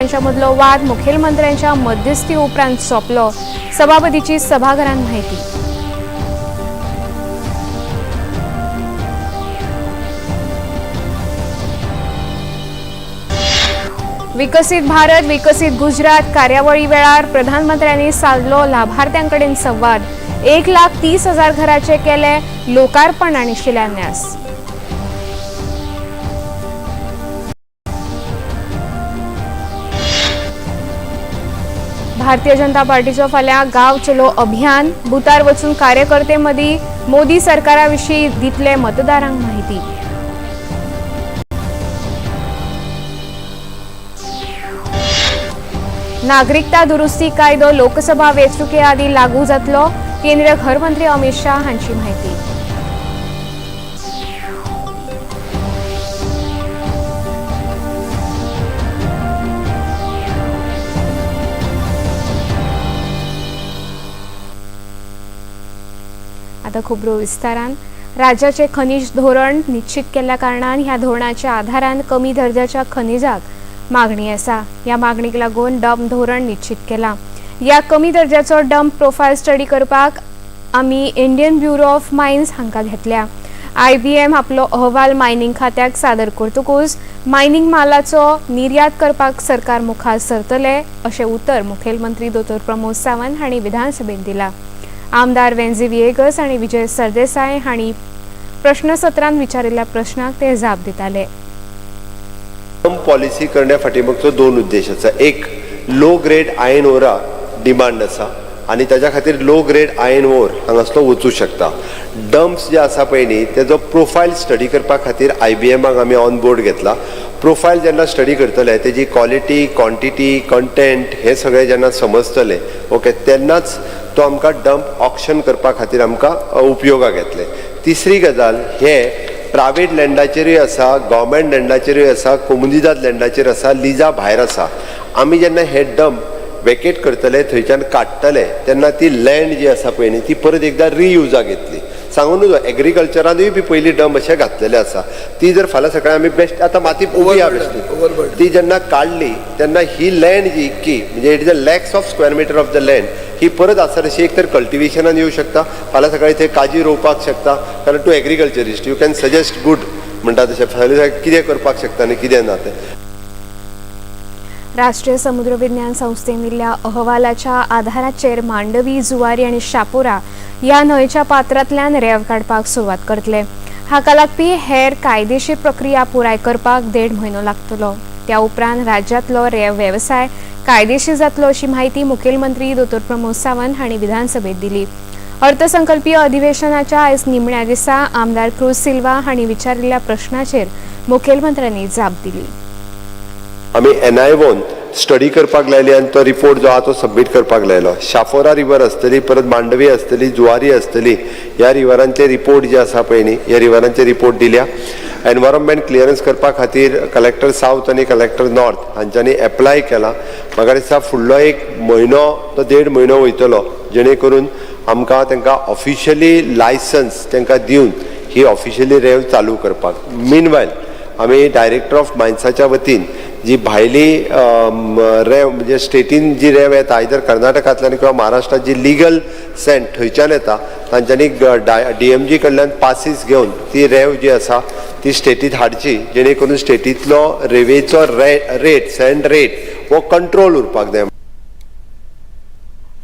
हांच्या मदलो वाद मुखेलमंत्र्यांच्या मध्यस्थी उपरांत सोंपलो. सभापतीची सभाघरांत माहिती. विकसित भारत विकसित गुजरात कार्यावळी वेळार प्रधानमंत्र्यांनी सादलो लाभार्थ्यांकडेन संवाद. 1,30,000 घराचे केले लोकार्पण आणि शिलान्यास. भारतीय जनता पार्टीचो फाल्यां गांव चलो अभियान. बुतार वचून कार्यकर्ते मदीं मोदी सरकारा विशीं दितले मतदारांक माहिती. नागरिकता दुरुस्ती कायदो लोकसभा वेंचणुके आदीं लागू जातलो. केंद्रीय घरमंत्री अमित शाह हांची माहिती. आता खबरो विस्तारान. राज्याचे खनिज धोरण निश्चित केल्ल्या कारणान ह्या धोरणाच्या आधारान कमी दर्जाच्या खनिजाक मागणी आसा. ह्या मागणीक लागून डम्प धोरण निश्चित केलां. ह्या कमी दर्जाचो डम्प प्रोफायल स्टडी करपाक आमी इंडियन ब्युरो ऑफ मायन्स हांकां घेतल्या. आयबीएम आपलो अहवाल मायनिंग खात्याक सादर करतकूच मायनिंग मालाचो निर्यात करपाक सरकार मुखार सरतले अशें उतर मुखेलमंत्री दोतोर प्रमोद सावंत हांणी विधानसभेंत दिलां. आमदार वेन्झी व्हिएगस आनी विजय सरदेसाय हांणी प्रश्नसत्रांत विचारिल्ल्या प्रश्नाक ते जाप दिताले. पॉलिसी करण्या फाटीमागचो दोन उद्देश आसा. एक, लो ग्रेड आयर्न ओरा डिमांड आसा आनी ताच्या खातीर लो ग्रेड आयर्न ओर हांगासलो वचूं शकता. डम्प्स जे आसा पळय न्ही, तेजो प्रोफायल स्टडी करपा खातीर आयबीएमाक आमी ऑन बोर्ड घेतला. प्रोफायल जेन्ना स्टडी करतले, तेजी क्वॉलिटी, क्वॉन्टिटी, कंटेंट हे सगळें जेन्ना समजतले, ओके, तेन्नाच तो आमकां डम्प ऑक्शन करपा खातीर आमकां उपयोगाक येतले. तिसरी गजाल, हे प्रायवेट लँडाचेरूय आसा, गव्हर्मेंट लँडाचेरूय आसा, कोमुनिदाद लँडाचेर आसा, लिजा भायर आसा. आमी जेन्ना हे डम्प वेकेट करतले, थंयच्यान काडटले, तेन्ना ती लँड जी आसा पळय न्ही, ती परत एकदां रियुजाक येतली. सांगू नजो, एग्रीकल्चरानूय बी पयलीं डम्प अशे घातलेले आसा. ती जर फाल्यां सकाळी आमी बेस्ट आतां माती उबी आहा बेश्टी, ती जेन्ना काडली तेन्ना ही लँड जी इतकी, म्हणजे it is a lakhs of square meter of the land, ही परत आसा तशी एक तर कल्टिवेशनान येवं शकता. फाल्यां सकाळी थंय काजी रोवपाक शकता, कारण तूं agriculturist, you can suggest good म्हणटा तशें फाल्यां सकाळी कितें करपाक शकता आनी कितें ना तें. राष्ट्रीय समुद्र विज्ञान संस्थेन दिल्ल्या अहवालाच्या आधाराचेर मांडवी, जुवारी आनी शापोरा ह्या न्हंयच्या पात्रांतल्यान रेंव काडपाक सुरवात करतले. हाका लागपी हेर कायदेशीर प्रक्रिया पुराय करपाक देड म्हयनो लागतलो. त्या उपरांत राज्यांतलो रेंव वेवसाय कायदेशीर जातलो अशी माहिती मुखेलमंत्री दोतोर प्रमोद सावंत हांणी विधानसभेत दिली. अर्थसंकल्पीय अधिवेशनाच्या आयज निमण्या दिसा आमदार क्रुज सिल्वा हांणी विचारिल्ल्या प्रश्नाचेर मुखेलमंत्र्यांनी जाप दिली. आमी एनआयओन स्टडी करपाक लायली आनी तो रिपोर्ट जो आहा तो सबमीट करपाक लायलो. शापोरा रिवर आसतली, परत मांडवी आसतली, जुवारी आसतली, ह्या रिवरांचे रिपोर्ट जे आसा पळय न्ही, ह्या रिवरांचे रिपोर्ट दिल्या. एनवायरमेंट क्लियरन्स करपा खातीर कलेक्टर सावथ आनी कलेक्टर नॉर्थ हांच्यांनी एप्लाय केला. म्हाका दिसता फुडलो एक म्हयनो तो देड म्हयनो वयतलो, जेणे करून आमकां तांकां ऑफिशियली लायसन्स तांकां दिवन ही ऑफिशियली रेव चालू करपाक. मीनवायल आमी डायरेक्टर ऑफ मायन्साच्या वतीन जी भायली रेव, म्हणजे स्टेटीन जी रेव येता, आयदर कर्नाटकांतल्यान किंवा महाराष्ट्रात जी लिगल सँड थंयच्यान येता, तांच्यांनी डीएमजी कडल्यान पासीस घेवन ती रेव जी आसा ती स्टेटीत हाडची, जेणे करून स्टेटींतलो रेवेचो रेट, सँड रेट हो कंट्रोल उरपाक जाय.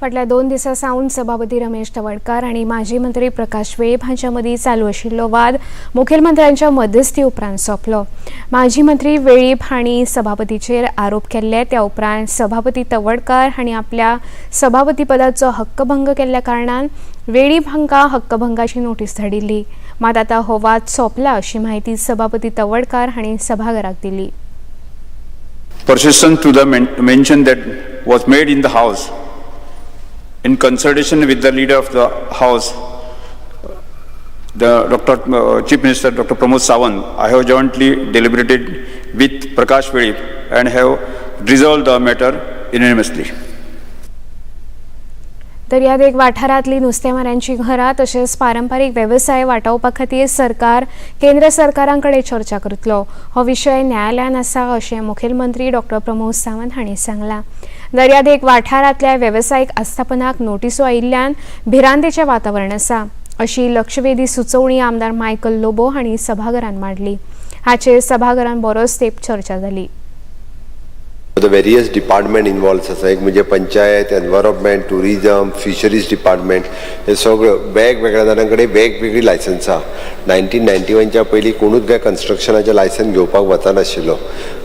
फाटल्या 2 दिसां सावन सभापती रमेश तवडकार आनी माजी मंत्री प्रकाश वेळीप हांच्या मदीं चालू आशिल्लो वाद मुखेलमंत्र्यांच्या मध्यस्थी उपरांत सोंपलो. माजी मंत्री वेळीप हांणी सभापतीचेर आरोप केल्ले. त्या उपरांत सभापती तवडकार हांणी आपल्या सभापतीपदाचो हक्कभंग केल्ल्या कारणान वेळीप हांकां हक्कभंगाची नोटीस धाडिल्ली. मात आतां हो वाद सोंपला अशी माहिती सभापती तवडकार हांणी सभाघराक दिली. Persistent to the mention that was made in the House, in consultation with the leader of the House, the Dr. Chief Minister Dr. Pramod Sawant, I have jointly deliberated with Prakash Velip and have resolved the matter unanimously. दर्यादेग वाठारांतली नुस्तेमाऱ्यांची घरां तशेंच पारंपारीक वेवसाय वाटावपा खातीर सरकार केंद्र सरकारांकडेन चर्चा करतलो. हो विशय न्यायालयान आसा अशें मुखेलमंत्री डॉक्टर प्रमोद सावंत हांणी सांगलां. दर्यादेग वाठारांतल्या वेवसायीक आस्थापनाक नोटिसो आयिल्ल्यान भिरांतेचें वातावरण आसा अशी लक्षवेधी सुचोवणी आमदार मायकल लोबो हांणी सभाघरान मांडली. हाचेर सभाघरान बरोच तेंप चर्चा जाली. The various department involve आसा. एक म्हणजे panchayat, environment, tourism, fisheries department, हे सगळ्यो वेगवेगळ्या जाणां कडेन वेगवेगळीं लायसन्सां. 1991च्या पयलीं कोणूच काय कन्स्ट्रक्शनाचें लायसन घेवपाक वचनाशिल्लो,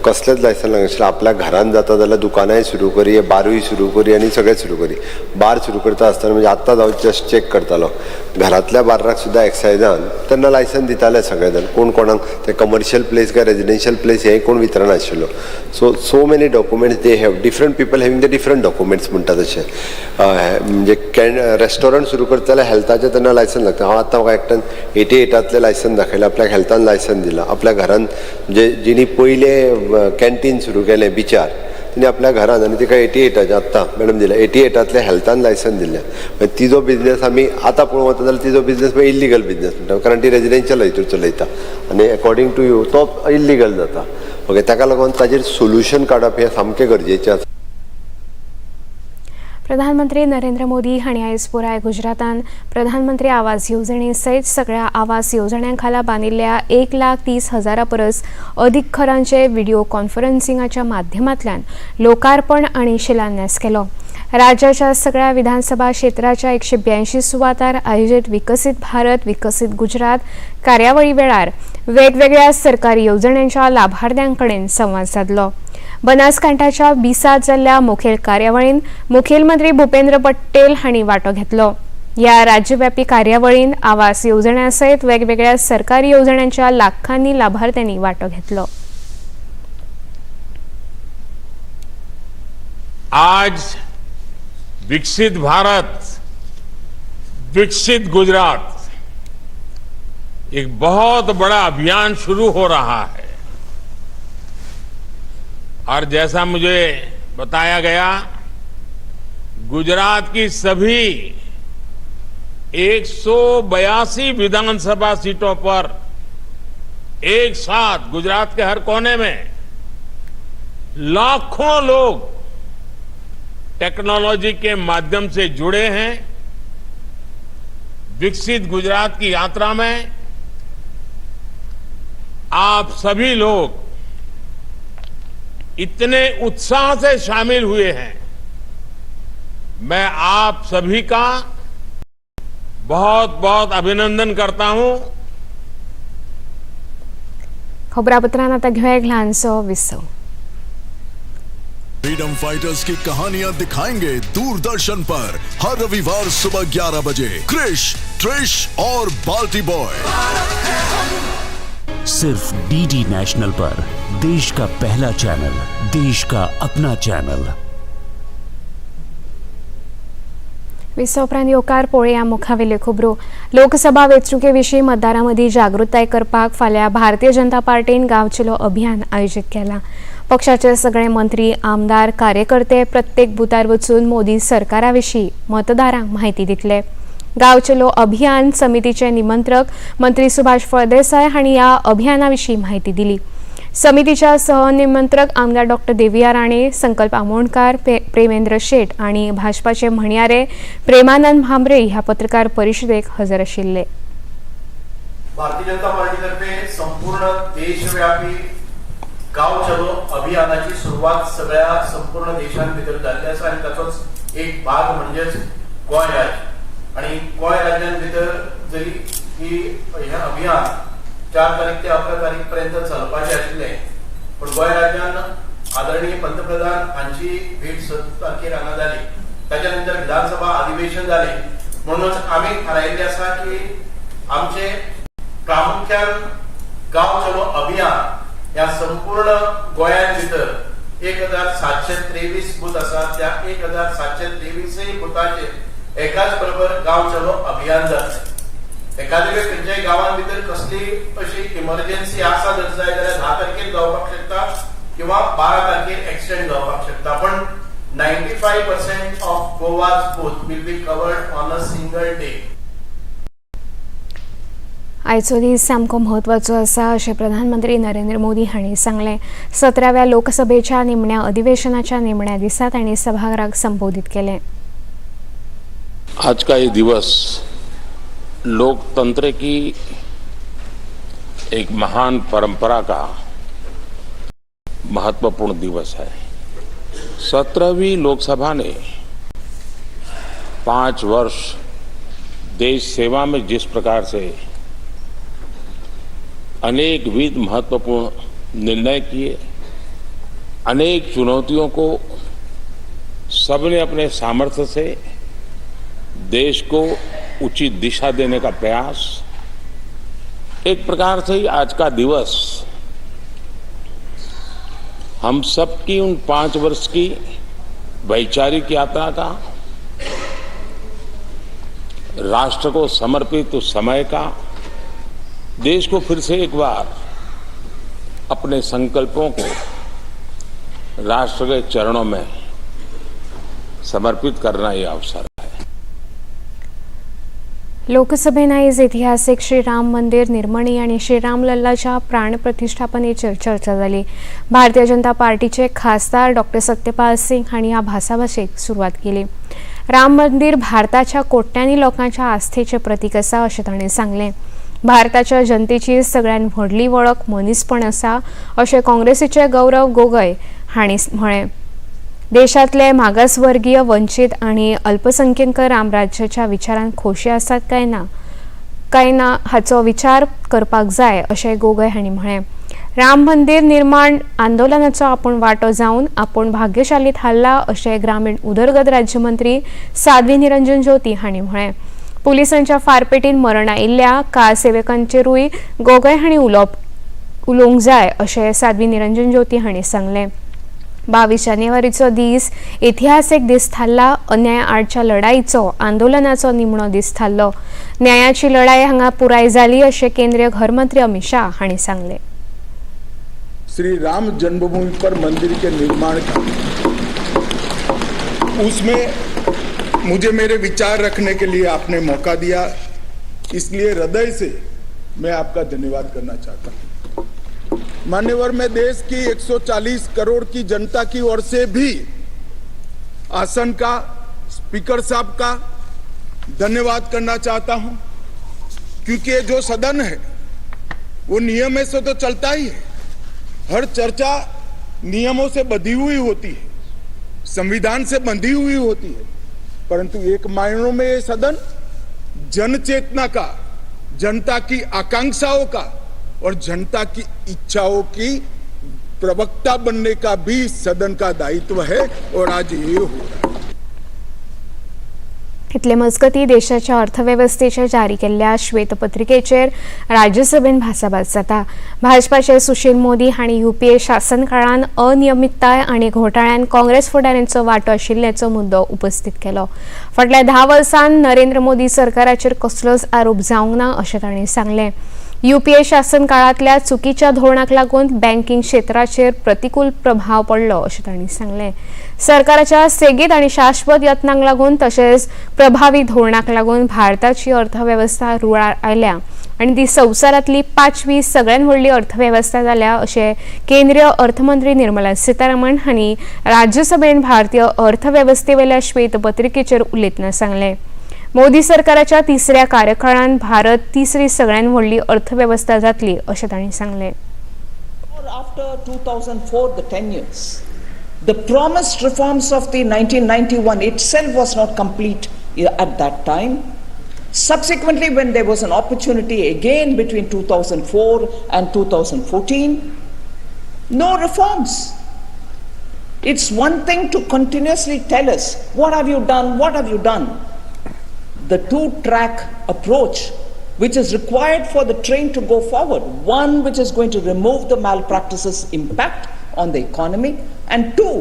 कसलेंच लायसन लागनाशिल्लें. आपल्या घरान जाता जाल्यार दुकानांय सुरू करी, बारूय सुरू करी आनी सगळें सुरू करी. बार सुरू करता आसतना म्हणजे आत्तां हांव जस्ट चॅक करतालो, घरांतल्या बार्राक सुद्दां एक्सायजान तेन्ना लायसन दिताले सगळे जाण. कोण कोणाक ते कमर्शियल प्लेस काय रेजिडेन्शियल प्लेस हें कोण विचारनाशिल्लो. So many documents they have, different people having the different documents म्हणटा तशें. म्हणजे can restaurant सुरू करता जाल्यार हेल्थाचें तेन्ना लायसन लागता. हांव आतां म्हाका एकट्यान 88तांतलें लायसन दाखयलें, आपल्याक हेल्थान लायसन दिलां. आपल्या घरान म्हणजे जिणी पयलें कॅन्टीन सुरू केलें बिचार, तिणें आपल्या घरान आनी तिका 88ताचें आत्तां मॅडम दिलें, 88तांतलें हेल्थान लायसन दिलें. मागीर तिजो बिजनेस आमी आतां पळोवंक वता जाल्यार तिजो बिजनेस मागीर इल्लिगल बिजनेस म्हणटा, कारण ती रेजिडेन्शियल हितूर चलयता आनी अकॉर्डींग टू you तो इल्लिगल जाता. ओके, ताका लागून ताजेर सोल्युशन काडप हें सामकें गरजेचें आसा. प्रधानमंत्री नरेंद्र मोदी हांणी आयज पुराय गुजरातान प्रधानमंत्री आवास येवजणे सयत सगळ्या आवास येवजण्यां खाला बांदिल्ल्या 1,30,000 परस अदीक घरांचे व्हिडिओ कॉन्फरन्सिंगाच्या माध्यमांतल्यान लोकार्पण आनी शिलान्यास केलो. राज्याच्या सगळ्या विधानसभा क्षेत्राच्या 182 सुवातार आयोजीत विकसीत भारत विकसीत गुजरात कार्यावळी वेळार वेगवेगळ्या सरकारी येवजण्यांच्या लाभार्थ्यां कडेन संवाद सादलो. बनासकांठाच्या बिसात जाल्ल्या मुखेल कार्यावळीन मुखेलमंत्री भूपेंद्र पटेल हांणी वांटो घेतलो. ह्या राज्यव्यापी कार्यावळीन आवास येवजण्यां सयत वेगवेगळ्या सरकारी येवजण्यांच्या लाखांनी लाभार्थ्यांनी वांटो घेतलो. आज विकसित भारत विकसित गुजरात एक बहुत बड़ा अभियान शुरू हो रहा है और जैसा मुझे बताया गया, गुजरात की सभी 182 विधानसभा सीटों पर एक साथ गुजरात के हर कोने में लाखों लोग टेक्नोलॉजी के माध्यम से जुड़े हैं। विकसित गुजरात की यात्रा में आप सभी लोग इतने उत्साह से शामिल हुए हैं, मैं आप सभी का बहुत बहुत अभिनंदन करता हूं। खबरापत्रांत आतां घेवया एक ल्हानसो विसव. फ्रीडम फाइटर्स की कहानियां दिखाएंगे दूरदर्शन पर हर रविवार सुबह 11 बजे क्रिश, ट्रिश और बाल्टी बॉय। सिर्फ डीडी नेशनल पर देश का पहला चैनल, देश का अपना चैनल। विसव उपरांत येवकार. पळोवया मुखावेल्यो खबरो. लोकसभा वेंचणुके विशीं मतदारां मदीं जागृताय करपाक फाल्यां भारतीय जनता पार्टीन गांव चलो अभियान आयोजीत केलां. पक्षाचे सगळे मंत्री, आमदार, कार्यकर्ते प्रत्येक बुथार वचून मोदी सरकारा विशीं मतदारांक म्हायती दितले. गांव चलो अभियान समितीचे निमंत्रक मंत्री सुभाष फळदेसाय हांणी ह्या अभियाना विशीं म्हायती दिली. समितीच्या सहनिमंत्रक आमदार डॉक्टर देविया राणे, संकल्प आमोणकार, प्रेमेंद्र शेट आनी भाजपाचे म्हणयारे प्रेमानंद भांबरे ह्या पत्रकार परिशदेक हजर आशिल्ले. भारतीय जनता पार्टीतर्फे संपूर्ण देशव्यापी गांव चलो अभियानाची सुरवात सगळ्या संपूर्ण देशांत भितर जाल्ली आसा आनी ताचोच एक भाग म्हणजेच गोंय राज्य. आनी गोंय राज्यान भितर जरी ही हें अभियान 4 तारीख ते 11 तारीख पर्यंत चलपाचें आशिल्लें, पूण गोंय राज्यान आदरणीय पंतप्रधान हांची भेट 7 तारखेर हांगा जाली, ताच्या नंतर विधानसभा अधिवेशन जालें, म्हणूनच आमी थारायिल्लें आसा की आमचे प्रामुख्यान गांव चलो अभियान ह्या संपूर्ण गोंयान भितर 1723 बूथ आसा, त्या 1723 बुथाचेर एकाच बरोबर गांव चलो अभियान जातलें. एखाद्या वेळ खंयच्याय गांवान भितर कसली अशी इमर्जन्सी आसा जर जाय जाल्यार 10 तारखेर जावपाक शकता किंवा 12 तारखेर एक्सटेंड जावपाक शकता, पण 95% of Goa's booth will be covered on a single day. आयचो दीस सामको म्हत्वाचो आसा अशें प्रधानमंत्री नरेंद्र मोदी हांणी सांगलें. 17व्या लोकसभेच्या निमण्या अधिवेशनाच्या निमण्या दिसा तांणी सभाघराक संबोधीत केलें. आज का ये दिवस लोकतंत्र की एक महान परंपरा का महत्वपूर्ण दिवस है. 17वीं लोकसभा ने 5 वर्ष देश सेवा में जिस प्रकार से अनेकविध महत्वपूर्ण निर्णय किए, अनेक चुनौतियों को सबने अपने सामर्थ्य से देश को उचित दिशा देने का प्रयास, एक प्रकार से ही आज का दिवस हम सबकी उन 5 वर्ष की वैचारिक यात्रा का, राष्ट्र को समर्पित उस समय का, देश को फिर से एक बार अपने संकल्पों को राष्ट्र के चरणों में समर्पित करना ये अवसर है. लोकसभेन आयज इतिहासीक श्री राम मंदिर निर्मणी आनी श्री राम लल्लाच्या प्राणप्रतिष्ठापनेचेर चर्चा जाली. भारतीय जनता पार्टीचे खासदार डॉक्टर सत्यपाल सिंग हांणी ह्या भासाभाशेक सुरवात केली. राम मंदिर भारताच्या कोट्यांनी लोकांच्या आस्थेचें प्रतीक आसा अशें तांणी सांगलें. भारताच्या जनतेची सगळ्यात व्हडली वळख मनीसपण आसा अशें काँग्रेसीचे गौरव गोगय हांणी म्हळें. देशांतले मागासवर्गीय, वंचीत आनी अल्पसंख्याक रामराज्याच्या विचारान खोशी आसात काय ना हाचो विचार करपाक जाय अशें गोगय हांणी म्हळें. राम मंदिर निर्माण आंदोलनाचो आपूण वांटो जावन आपूण भाग्यशाली थारला अशें ग्रामीण उदरगत राज्यमंत्री साध्वी निरंजन ज्योती हांणी म्हळें. पुलिसांच्या फारपेटीन मरण आयिल्ल्या कार सेवकांचेरूय गोगय हांणी उलोवप उलोवंक जाय अशें साध्वी निरंजन ज्योती हांणी सांगलें. 22 जानेवारीचो दीस इतिहासीक दीस थारला. अन्याय आडच्या लढाईचो, आंदोलनाचो निमणो दीस थारलो. न्यायाची लढाई हांगा पुराय जाली अशें केंद्रीय घरमंत्री अमित शाह हांणी सांगलें. श्री राम जन्मभूमि पर मंदिर के निर्माण का, उसमें मुझे मेरे विचार रखने के लिए आपने मौका दिया, इसलिए हृदय से मैं आपका धन्यवाद करना चाहता हूं. मान्यवर, मैं देश की 140 करोड़ की जनता की ओर से भी आसन का, स्पीकर साहब का धन्यवाद करना चाहता हूं, क्योंकि ये जो सदन है वो नियम से तो चलता ही है. हर चर्चा नियमों से बंधी हुई होती है, संविधान से बंधी हुई होती है, परंतु एक मायनों में ये सदन जन चेतना का, जनता की आकांक्षाओं का और जनता की इच्छाओं की प्रवक्ता बनने का भी सदन का दायित्व है और आज ये हो रहा है. इतले मजगती, देशाच्या अर्थवेवस्थेचेर जारी केल्ल्या श्वेतपत्रिकेचेर राज्यसभेन भासाभास जाता. भाजपाचे सुशील मोदी हांणी युपीए शासन काळान अनियमितताय आनी घोटाळ्यान काँग्रेस फुडाऱ्यांचो वांटो आशिल्ल्याचो मुद्दो उपस्थित केलो. फाटल्या 10 वर्सांत नरेंद्र मोदी सरकाराचेर कसलोच आरोप जावंक ना अशें तांणी सांगलें. युपीए शासन काळांतल्या चुकीच्या धोरणाक लागून बँकिंग क्षेत्राचेर प्रतिकूल प्रभाव पडलो अशें तांणी सांगलें. सरकाराच्या सेगीत आनी शाश्वत यत्नांक लागून तशेंच प्रभावी धोरणाक लागून भारताची अर्थवेवस्था रुळार आयल्या आनी ती संवसारांतली पांचवी सगळ्यात व्हडली अर्थवेवस्था जाल्या अशें केंद्रीय अर्थमंत्री निर्मला सीतारामन हांणी राज्यसभेन भारतीय अर्थवेवस्थेवेल्या श्वेतपत्रिकेचेर उलयतना सांगलें. मोदी सरकाराच्या तिसऱ्या कार्यकाळात भारत तिसरी सगळ्यात व्हडली अर्थवेवस्था जातली अशें तांणी सांगलें. After 2004, the 10 years, the promised reforms of the 1991 itself was not complete at that time. Subsequently, when there was an opportunity again between 2004 and 2014, no reforms. It's one thing to continuously tell us, "What have you done? What have you done?" The two track approach, which is required for the train to go forward, one which is going to remove the malpractices impact on the economy, and two,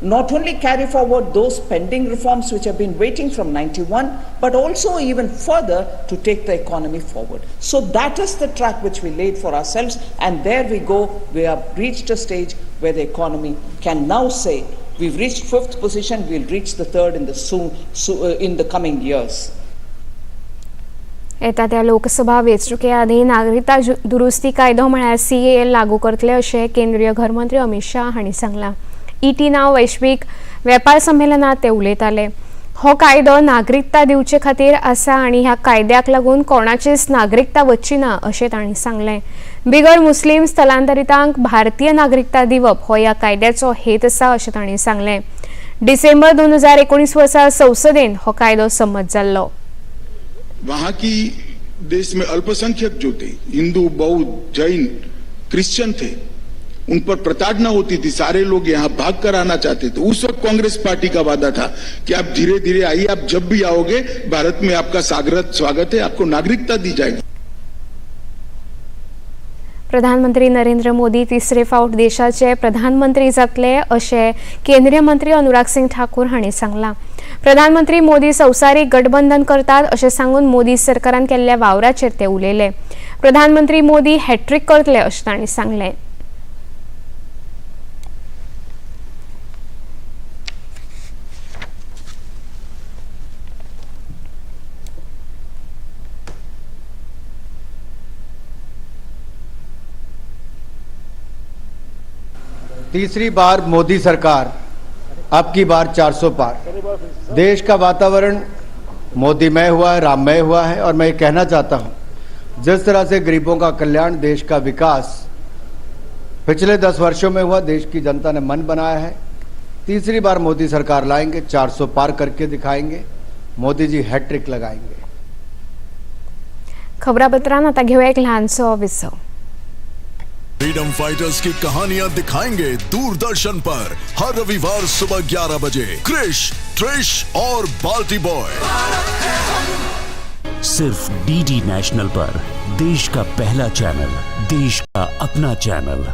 not only carry forward those pending reforms which have been waiting from 91, but also even further to take the economy forward. So that is the track which we laid for ourselves, and there we go. We have reached a stage where the economy can now say We've reached 5th position, we'll reach the 3rd in the in the coming years. येता त्या लोकसभा वेंचणुके आदीं नागरिकता दुरुस्ती कायदो म्हळ्यार CAA लागू करतले अशें केंद्रीय घरमंत्री अमित शाह हांणी सांगलां. ईटी नाव वैश्वीक वेपार संमेलनात ते उलयताले. हो कायदो नागरिकता दिवचे खातीर आसा आनी ह्या कायद्याक लागून कोणाचीच नागरिकता वच्ची ना अशें तांणी सांगलें. बिगर मुस्लीम स्थलांतरितांक भारतीय नागरिकता दिवप हो ह्या कायद्याचो हेत आसा अशें तांणी सांगलें. डिसेंबर 2019 वर्सा संसदेन हो कायदो संमत जाल्लो. वहां की देश में अल्पसंख्यक जो थे, हिंदू, बौद्ध, जैन, क्रिश्चियन थे, उन पर प्रताड़ना होती थी. सारे लोग यहाँ भाग कर आना चाहते थे. उस वक्त कांग्रेस पार्टी का वादा था कि आप धीरे धीरे आइए, आप जब भी आओगे भारत में आपका स्वागत है, आपको नागरिकता दी जाएगी. प्रधानमंत्री नरेंद्र मोदी तिसरे फावट देशाचे प्रधानमंत्री जातले अशें केंद्रीय मंत्री अनुराग सिंग ठाकूर हांणी सांगलां. प्रधानमंत्री मोदी संवसारीक गठबंधन करतात अशें सांगून मोदी सरकारान केल्ल्या वावराचेर ते उलयले. प्रधानमंत्री मोदी हॅट्रीक करतले अशें तांणी सांगलें. तीसरी बार मोदी सरकार, अब की बार 400 पार. देश का वातावरण मोदीमय हुआ है, राममय हुआ है. और मैं ये कहना चाहता हूँ, जिस तरह से गरीबों का कल्याण, देश का विकास पिछले 10 वर्षों में हुआ, देश की जनता ने मन बनाया है. तीसरी बार मोदी सरकार लाएंगे, 400 पार करके दिखाएंगे, मोदी जी हैट्रिक लगाएंगे. खबरापत्रान आता घेऊया एक ल्हानसो विसव. फ्रीडम फाइटर्स की कहानियां दिखाएंगे दूरदर्शन पर हर रविवार सुबह 11 बजे. क्रिश, त्रिश और बाल्टी बॉय. सिर्फ डीडी नेशनल पर देश का पहला चैनल, देश का अपना चैनल.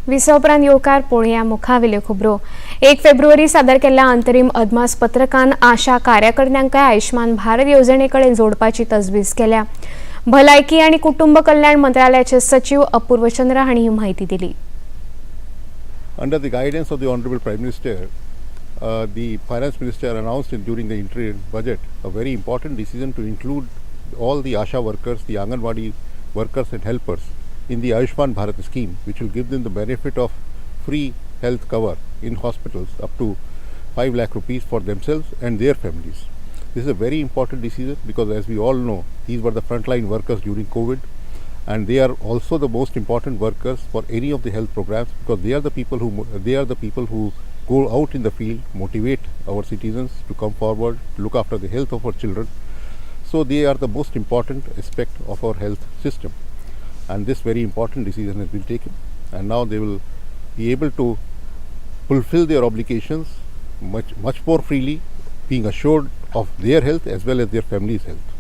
विसव उपरांत येवकार पळोवया मुखावेल्यो खबरो. 1 फेब्रुवारी सादर केल्ल्या अंतरीम अदमास पत्रकान आशा कार्यकर्त्यांकाय आयुष्मान भारत येवजणे कडेन जोडपाची तजवीज केल्या. भलायकी आनी कुटुंब कल्याण मंत्रालयाचे सचिव अपूर्व चंद्र हांणी ही म्हायती दिली. Under the guidance of the Honorable Prime Minister, the Finance Minister announced during the interim budget a very important decision to include all the ASHA workers, the Anganwadi workers and helpers in the Ayushman Bharat scheme, which will give them the benefit of free health cover in hospitals up to 5 lakh rupees for themselves and their families. This is a very important decision because, as we all know, these were the frontline workers during COVID, and they are also the most important workers for any of the health programs because they are the people who go out in the field, motivate our citizens to come forward, look after the health of our children. So they are the most important aspect of our health system, and this very important decision has been taken, and now they will be able to fulfill their obligations much, much more freely, being assured of their health as well as their family's health.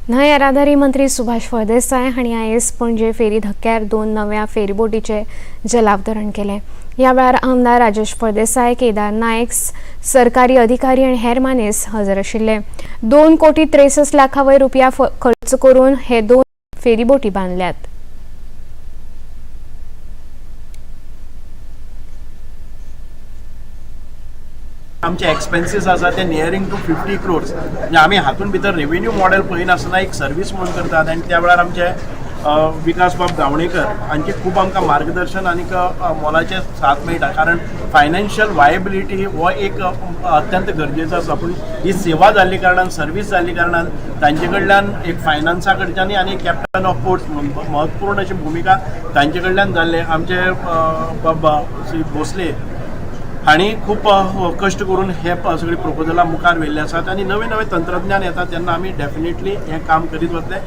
न्हंय येरादारी मंत्री सुभाष फळदेसाय हांणी आयज पणजे फेरी धक्क्यार 2 नव्या फेरीबोटीचें जलावतरण केलें. ह्या वेळार आमदार राजेश फळदेसाय, केदार नायक, सरकारी अधिकारी आनी हेर मानेस हजर आशिल्ले. 2 कोटी 63 लाखा वयर रुपया खर्च करून हे 2 फेरीबोटी बांदल्यात. आमचे एक्सपेन्सीस आसा ते नियरींग टू 50 क्रोर्स. म्हणजे आमी हातून भितर रेवेन्यू मॉडेल पळयनासतना एक सर्वीस म्हणून करतात. आनी त्या वेळार आमचे विकास बाब गावणेकर हांचे खूब आमकां मार्गदर्शन आनीक मोलाचें साथ मेळटा, कारण फायनान्शियल वायबिलिटी हो एक अत्यंत गरजेचो आसा. पूण ही सेवा जाल्ली कारणान, सर्वीस जाल्ली कारणान तांचे कडल्यान एक फायनान्सा कडच्यान आनी कॅप्टन ऑफ पोर्ट्स म्हणून म्हत्वपूर्ण अशी भुमिका तांचे कडल्यान जाल्ले. आमचे बाबा श्री भोसले हांणी खूब कश्ट करून हे सगळीं प्रपोजलां मुखार व्हेल्ले आसात आनी नवे नवे तंत्रज्ञान येता तेन्ना आमी डेफिनेटली हें काम करीत वतले.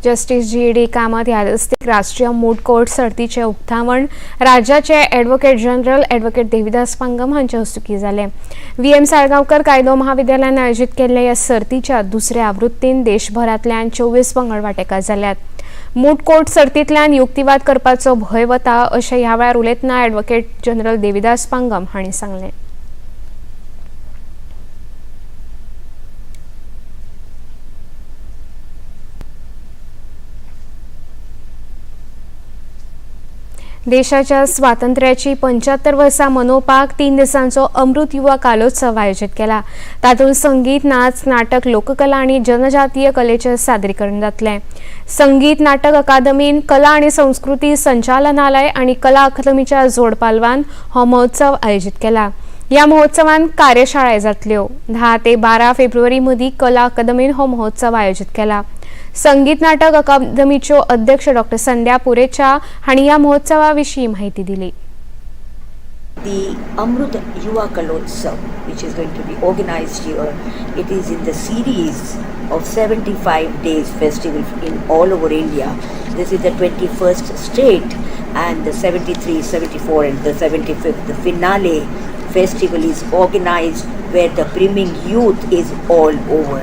जस्टीस जी डी कामत यादस्तीक राष्ट्रीय मूट कोर्ट सर्तीचें उक्तावण राज्याचे advocate general advocate Devidas Pangam हांचे हस्तुकीं जालें. व्ही एम साळगांवकर कायदो महाविद्यालयान आयोजीत केल्ल्या ह्या सर्तीच्या दुसऱ्या आवृत्तीन देशभरांतल्यान 24 पंगड वांटेकार जाल्यात. मूट कोर्ट सर्तींतल्यान युक्तिवाद करपाचो भंय वता अशें ह्या वेळार उलयतना ॲडव्होकेट जनरल देविदास पांगम हांणी सांगलें. देशाच्या स्वातंत्र्याची 75 वर्सां मनोवपाक 3 दिसांचो अमृत युवा कालोत्सव आयोजीत केला. तातूंत संगीत, नाच, नाटक, लोककला आनी जनजातीय कलेचें सादरीकरण जातलें. संगीत नाटक अकादमीन कला आनी संस्कृती संचालनालय आनी कला अकादमीच्या जोडपालवान हो महोत्सव आयोजीत केला. ह्या महोत्सवान कार्यशाळाय जातल्यो. 10 ते 12 फेब्रुवारी मदीं कला अकादमीन हो महोत्सव आयोजीत केला. संगीत नाटक अकादमीच्यो अध्यक्ष डॉक्टर संध्या पुरेचा हांणी ह्या महोत्सवा विशीं माहिती दिली. The Amrut Yuva Kalotsav, which is going to be organized here, it is in the series of 75 days festival in all over India. This is the 21st state, and the 73, 74 and the 75th, the finale festival is organized where the brimming youth is all over.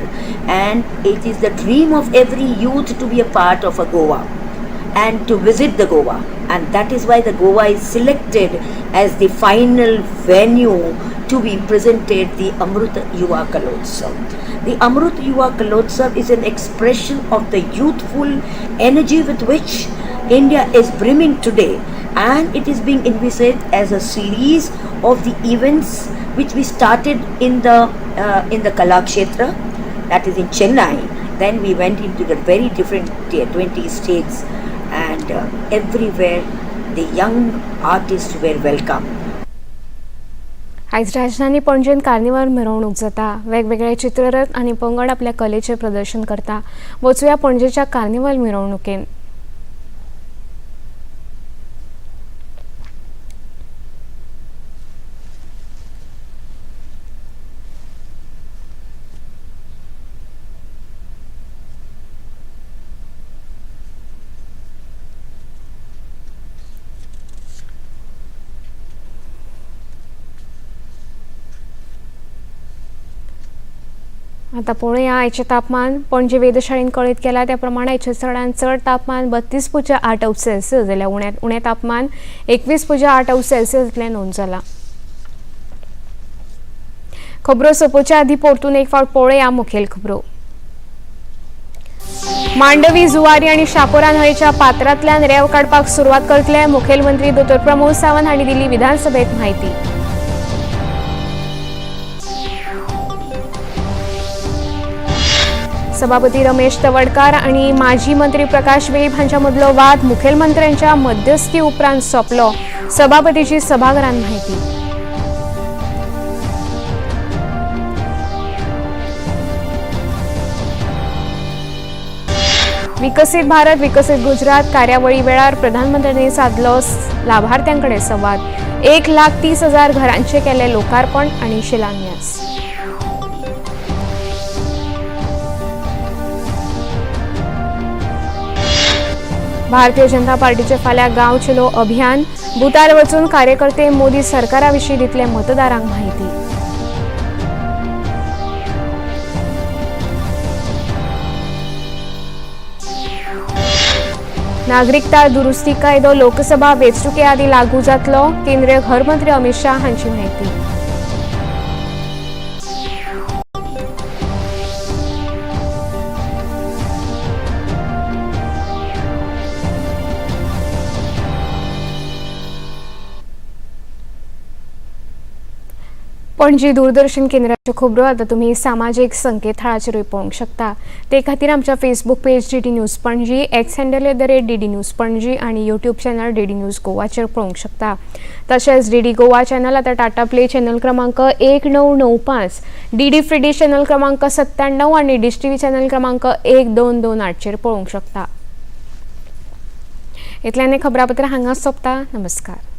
And it is the dream of every youth to be a part of a Goa and to visit the Goa, and that is why the Goa is selected as the final venue to be presented the Amrut Yuva Kalotsav. The Amrut Yuva Kalotsav is an expression of the youthful energy with which India is brimming today, and it is being envisaged as a series of the events which we started in the Kalakshetra, that is in Chennai. Then we went into the very different 20 states, and everywhere the young artists were welcome. आयज राजधानी पणजेन carnival मिरवणूक जाता. वेगवेगळे चित्ररथ आनी पंगड आपल्या कलेचें प्रदर्शन करता. वचुया पणजेच्या कार्निवाल मिरवणुकेन. आता पळोवया आयचें तापमान. पणजे वेधशाळेन कळीत केला त्या प्रमाणे आयचें चडांत चड तापमान 32.8 अंश सेल्सियस जाल्यार उण्यांत उणें तापमान 21.8 अंश सेल्सियस इतलें नोंद जालां. खबरो सोंपोवच्या आदीं परतून एक फावट पळोवया मुखेल खबरो. मांडवी, जुवारी आनी शापोरा न्हंयेच्या पात्रांतल्यान रेंव काडपाक सुरवात करतले. मुखेलमंत्री दोतोर प्रमोद सावंत हांणी दिली विधानसभेत म्हायती. सभापती रमेश तवडकार आणि माजी मंत्री प्रकाश वेब हांच्या मदलो वाद मुखेलमंत्र्यांच्या मध्यस्थी उपरांत सोंपलो. सभापतीची सभाघरान माहिती. विकसित भारत विकसित गुजरात कार्यावळी वेळार प्रधानमंत्र्यांनी साधलो लाभार्थ्यांकडे संवाद. 1,30,000 घरांचे केले लोकार्पण आणि शिलान्यास. भारतीय जनता पार्टीचे फाल्यां गांव चलो अभियान. बुतार वचून कार्यकर्ते मोदी सरकारा विशीं दितले मतदारांक माहिती. नागरिकता दुरुस्ती कायदो लोकसभा वेंचणुके आदीं लागू जातलो. केंद्रीय घरमंत्री अमित शाह हांची माहिती. पणजी दूरदर्शन केंद्राच्यो खबरो आतां तुमी सामाजीक संकेतथळाचेरूय पळोवंक शकता. ते खातीर आमच्या Facebook page DD news Panaji, X handle @DD news Panaji आनी यूट्यूब चॅनल DD news गोवाचेर पळोवंक शकता. तशेंच DD Goa channel आतां टाटा प्ले चॅनल क्रमांक 1995, DD free dish channel क्रमांक 97 आनी डिश टीव्ही चॅनल क्रमांक 1228चेर पळोवंक शकता. इतल्यान खबरापत्र हांगा सोंपता. नमस्कार.